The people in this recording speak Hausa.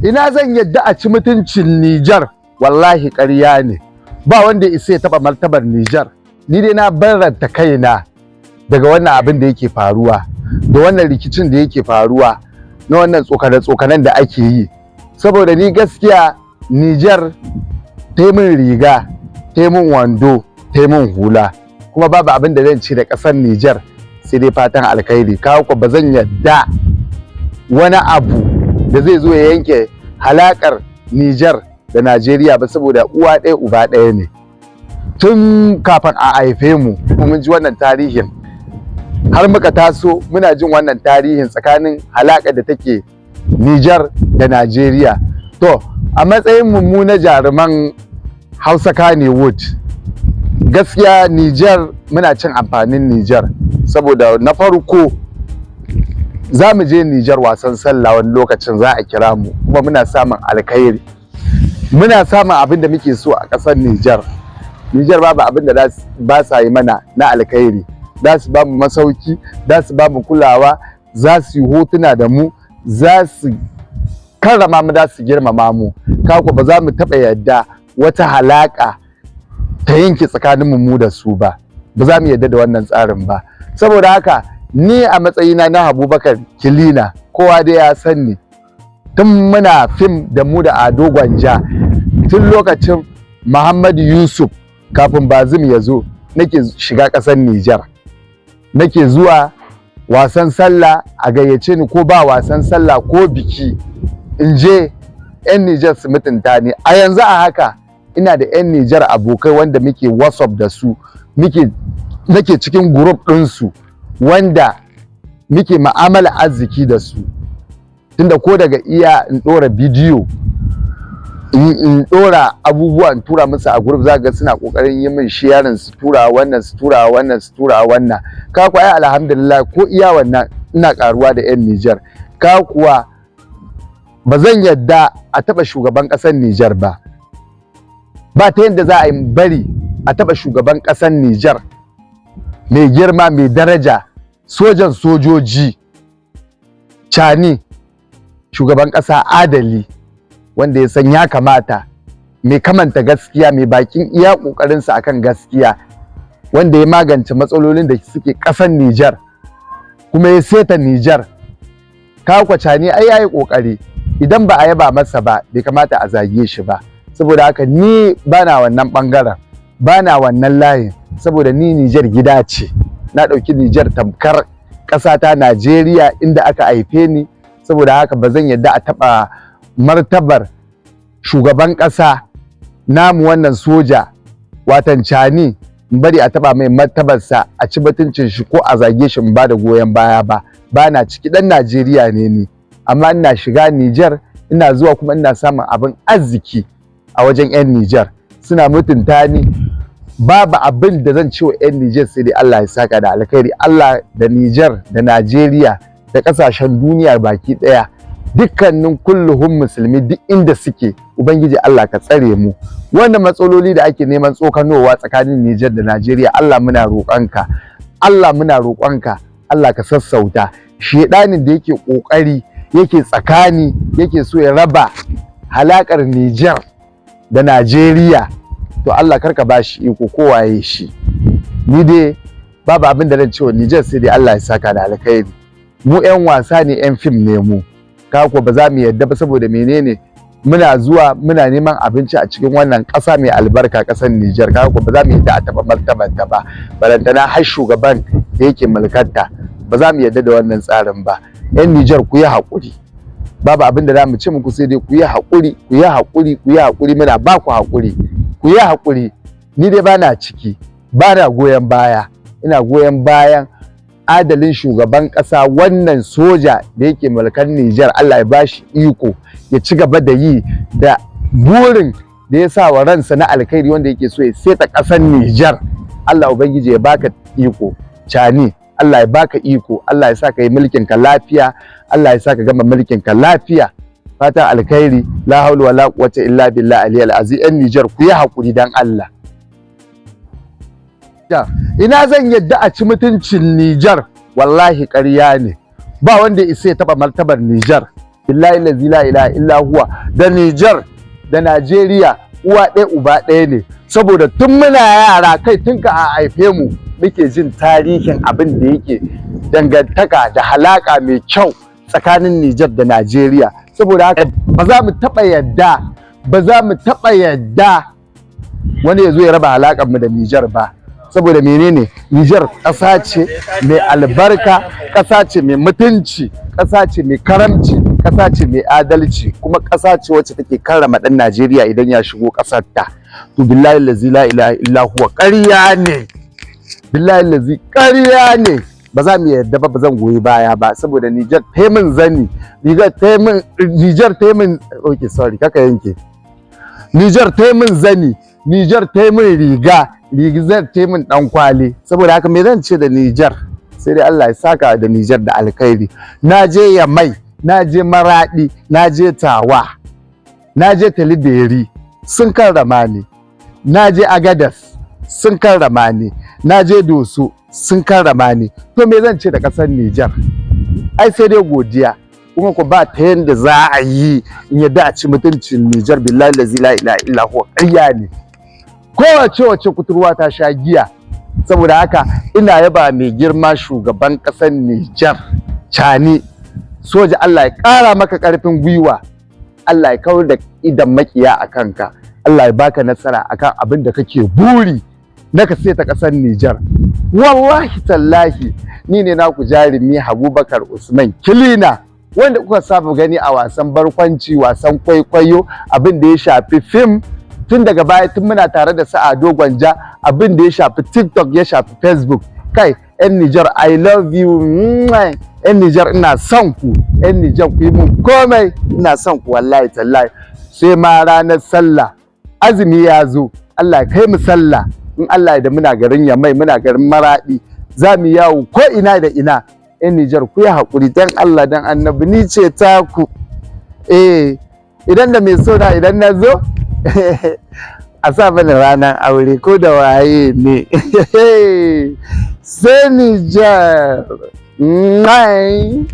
Ina zan yadda a ci mutuncin Nijar? Wallahi ƙarya ne. Ba wanda isa ya taɓa martabar Nijar. Ni dai na barranta kaina daga wannan abin da yake faruwa, da wannan rikicin da yake faruwa, na wannan tsokane-tsokanen da ake yi. Saboda ni gaskiya Nijar ta yi min riga, ta yi min wando, ta yi min hula. Kuma babu abin da zan ce da ƙasar Nijar sai dai fatan alkhairi. Kawo ba zan yadda wani abu da zai zo ya yanke halakar Nijar da Najeriya ba, saboda uwa ɗaya uba ɗaya ne. Tun kafin a haife mu mun ji wannan tarihin, har muka taso muna jin wannan tarihin tsakanin halakar da take Nijar da Najeriya. To, a matsayin mu na jaruman Hausa Kannywood, gaskiya Nijar muna cin amfanin Nijar, saboda na farko za mu je Nijar wasan sallah, wani lokacin za a kira mu, kuma muna samun alkhairi, muna samun abin da muke so a ƙasar Nijar. Nijar babu abin da ba sa yi mana na alkhairi. Za su ba mu masauki, za su ba mu kulawa, za su yi hotuna da mu, za su karrama mu, za su girmama mu. Kako ba za mu taɓa yadda wata halaƙa ta yanke tsakanin mu da su ba. Ba za mu yadda da wannan tsarin ba. Saboda haka ni a matsayina na Abubakar Kilina, kowa dai ya san ni tun muna fim da mu da Ado Gwanja, tun lokacin Muhammadu Yusuf kafin Bazum ya zo, nake shiga ƙasar Nijar, nake zuwa wasan sallah a gayyace ni, ko ba wasan sallah ko biki in je, 'yan Nijar su mutunta ni. A yanzu a haka ina da 'yan Nijar abokai wanda muke WhatsApp da su, muke nake cikin group ɗinsu, wanda muke ma'amala arziki da su. Tunda ko daga iya in ɗora bidiyo, in ɗora abubuwa, in tura musu a group, za ga suna ƙoƙarin yi min sharing, su tura wannan, su tura wannan, su tura wannan. Ka kuwa ai alhamdulillah, ko iya wannan ina karuwa da 'yan Nijar. Ka kuwa ba zan yadda a taɓa shugaban ƙasar Nijar ba. Ba ta yadda za a yi bari a taɓa shugaban ƙasar Nijar mai girma, mai daraja, sojan sojoji, Cani, shugaban ƙasa adali wanda ya san ya kamata, mai kamanta gaskiya, mai bakin iya ƙoƙarinsa akan gaskiya, wanda ya magance matsalolin da suke ƙasar Nijar kuma ya seta Nijar. Ka Cani ai yayi ƙoƙari. Idan ba a yaba masa ba, bai kamata a zage shi ba. Saboda haka ni bana wannan ɓangaren, bana wannan layin, saboda ni Nijar gida ce. Na ɗauki Nijar tamkar ƙasata Najeriya inda aka haife ni. Saboda haka ba zan yadda a taɓa martabar shugaban ƙasa namu, wannan soja, watan Cani, in bari a taɓa mai martabarsa, a ci mutuncin shi ko a zage shi, in ba da goyon baya ba. Ba na ciki. Ɗan Najeriya ne ni, amma ina shiga Nijar, ina zuwa kuma ina samun abin arziki a wajen 'yan Nijar, suna mutunta ni. Babu abin da zan ce wa 'yan Nijar sai dai Allah ya saka da alkhairi. Allah da Nijar da Najeriya da ƙasashen duniya baki ɗaya, dukkanin kulluhun musulmi duk inda suke, Ubangiji Allah ka tsare mu. Wannan matsaloli da ake neman tsokanowa tsakanin Nijar da Najeriya, Allah muna roƙonka, Allah muna roƙonka, Allah ka sassauta. Shedanin da yake ƙoƙari yake tsakani, yake so ya raba halakar Nijar da Najeriya, to Allah karka ba shi iko, kowaye shi. Ni dai babu abin da zan ce wa Nijar sai dai Allah ya saka da alkhairi. Mu 'yan wasa ne, 'yan fim ne mu. Kako ba za mu yadda ba, saboda menene? Muna zuwa muna neman abinci a cikin wannan ƙasa mai albarka, ƙasar Nijar. Kako ba za mu yadda a taɓa martabanta ba, balantana har shugaban da yake mulkarta. Ba za mu yadda da wannan tsarin ba. 'Yan Nijar, ku yi haƙuri. Babu abin da za mu ce muku sai dai ku yi haƙuri, ku yi haƙuri, ku yi haƙuri. Muna ba ku haƙuri, ku yi haƙuri. Ni dai bana ciki, bana goyon baya. Ina goyon bayan adalin shugaban ƙasa, wannan soja da yake mulkar Nijar. Allah ya bashi iko ya ci gaba da yi da burin da ya sa wa ransa na alkhairi, wanda yake so ya seta ƙasar Nijar. Allah Ubangiji ya baka iko, Cani. Allah ya baka iko, Allah ya sa ka yi mulkin ka lafiya, Allah ya sa ka gama mulkin ka lafiya. Fatan alkhairi. La haula wala quwwata illa billah aliyal azim. Yan Nijar, ku yi hakuri dan Allah. Ina zan yadda a ci mutuncin Nijar? Wallahi ƙarya ne. Ba wanda isa ya taɓa martabar Nijar. Billahi lazi la ilaha illa huwa, da Nijar da Najeriya uwa ɗaya uba ɗaya ne, saboda tun muna yara, kai, tun ka a haife mu muke jin tarihin abin da yake dangantaka da halaka mai kyau tsakanin Nijar da Najeriya. Saboda haka ba za mu taɓa yadda, ba za mu taɓa yadda wani ya zo ya raba halakar mu da Nijar ba. Saboda menene? Nijar ƙasa ce mai albarka, ƙasa ce mai mutunci, ƙasa ce mai karamci, ƙasa ce mai adalci, kuma ƙasa ce wacce take karrama ɗan Najeriya idan ya shigo ƙasar ta. To, billahi lazi la ilaha illa huwa, ƙarya ne, billahi lazi ƙarya ne. Ba za mu yarda ba, ba zan goyi baya ba, saboda Nijar ta min zani, Nijar ta min, Nijar ta min, okay, sorry, kaka yanke. Nijar ta min zani, Nijar ta min riga, Nijar ta min dan kwali. Saboda haka me zan ce da Nijar? Sai dai Allah ya saka da Nijar da alkhairi. Na je Yamai, na je Maradi, na je Tawa, na je Tillabéri, sun karrama ni. Na je Agadez, sun karrama ni. Na je Doso, sun karrama ni. To, me zan ce da ƙasar Nijar? Ai sai dai godiya. Kuma ku ba ta yanda za a yi in yadda a ci mutuncin Nijar. Billahi la ilaha illa huwa, ƙarya ne. Kowace wace kuturwa ta sha giya. Saboda haka ina yaba mai girma shugaban ƙasar Nijar Tchiani, soja, Allah ya ƙara maka ƙarfin gwiwa, Allah ya kawar da idan makiya a kanka, Allah ya baka nasara akan abin da kake buri na ka ta ƙasar Nijar. Wallahi tallahi, ni ne naku jarumi Abubakar Usman Kilina, wanda kuka saba gani a wasan barkwanci, wasan kwaikwayo, abin da ya shafi fim, tun daga baya, tun muna tare da sa Ado Gwanja, abin da ya shafi TikTok, ya shafi Facebook. Kai, 'yan Nijar, I love you. 'Yan Nijar, ina son ku. 'Yan Nijar, ku yi mun komai, ina son ku, wallahi tallahi. Sai ma ranar sallah, azumi ya zo, Allah kai mu sallah, in Allah da muna garin Yamai, muna garin Maradi, za mu yawo ko ina da ina. 'Yan Nijar, ku yi haƙuri dan Allah dan Annabi, ni ce taku. Eh, idan da mai so na, idan na zo a sa mana ranar aure ko da waye ne. Sai Nijar. Mwah.